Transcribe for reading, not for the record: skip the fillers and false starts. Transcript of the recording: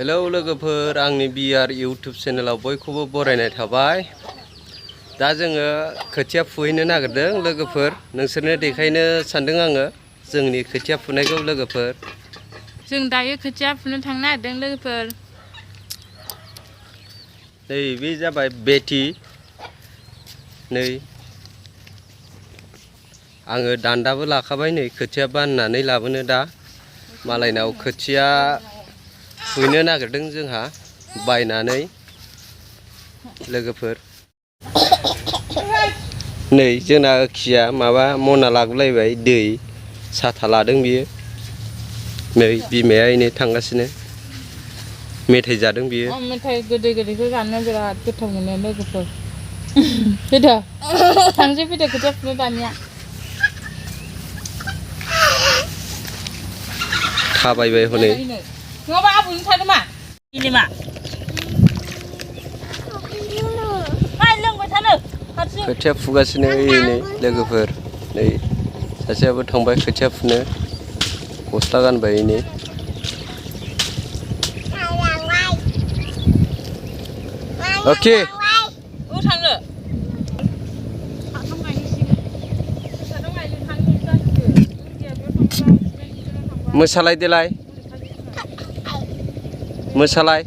Hello लोगोफोर आंनि BR इउट्यूब चेनेलाव बयखौबो बरायनाय थाबाय। दा जोङो खोथिया फुहैनो नागिरदों लोगोफोर, नोंसोरनो देखायनो सानदों आङो जोंनि खोथिया फुनायखौ लोगोफोर। जों दायो खोथिया फुनो थांनो नागिरदों लोगोफोर। नै बे जाबाय बेटि। नै आङो दान्दाबो लाखाबाय, नै खोथिया बाननानै लाबोनो दा मालायनाव खोथिया फुहैनो नागिरदों जोंहा बायनानै लोगोफोर। नै जोंना खिया माबा मना लाबोलायबाय, दै साथा लादों बियो। नै बिमाया एनै थांगासिनो, मेथाइ जादों बियो। मेथाइ गोदै गोदैखौ जानो बिराद गोथाव मोनो लोगोफोर। फैदो थांसै, फैदो खोथिया फुनो दानिया। थाबायबाय हनै। नङाबा आबौजों थादो मा गेलेमा लोंबाय थानो हारसिं। खोथिया फुगासिनो एनै लोगोफोर। नै सासेयाबो थांबाय खोथिया फुनो, गस्ला गानबाय एनै। अके थांनो मोसालाय देलाय, मोसालाय।